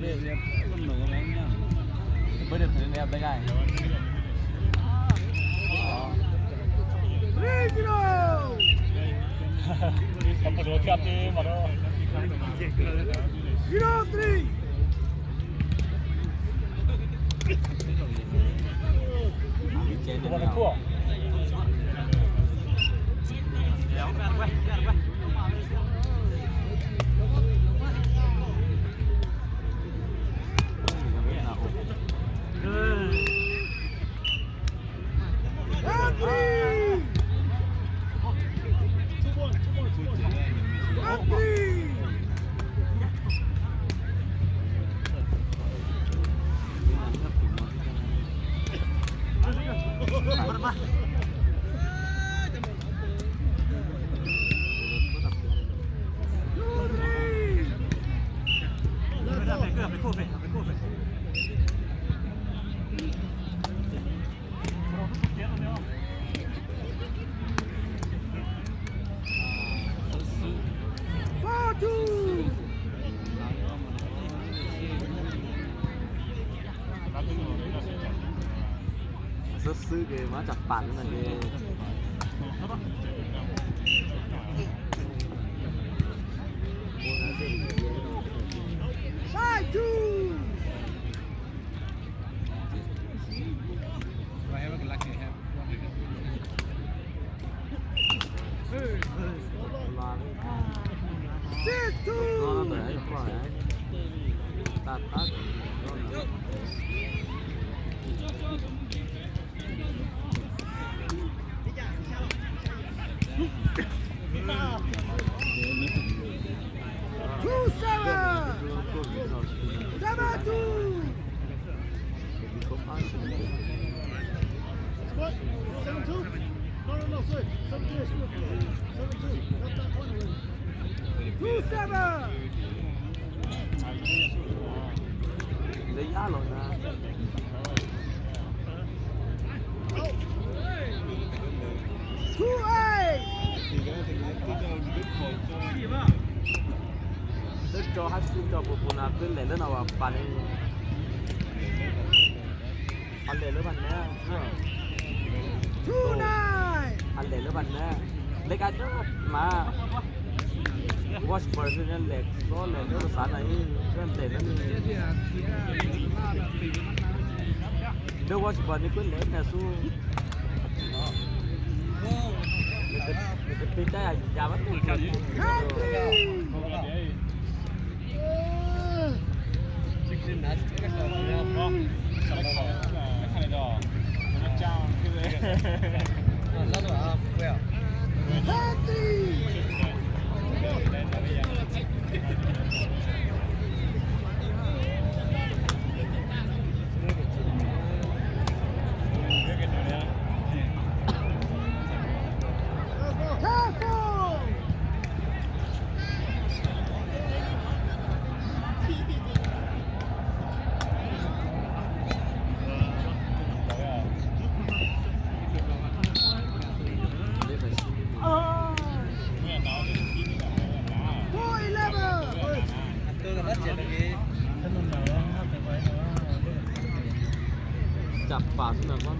Xwb xwb ces mas tsam pam no ces. Two seven. Seven two. Seven two. No, no, no, sorry. Seven two. Seven two. Not that one already. Two seven. Lawv yab los na. Two eight. Twb tso hab xwb tso puas puas no twb lem lawm no as pas ne. Lem lawm pas ne. Two nine. Lem lawm pas ne. Lawv kav mas Watchbird lem, lem lawm xav na, lem lawm. Lawv Watchbird nws kuj lem na xwb. Nws tus plig tab yam vab tus. Tsam pam xwb na.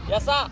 Ya sa.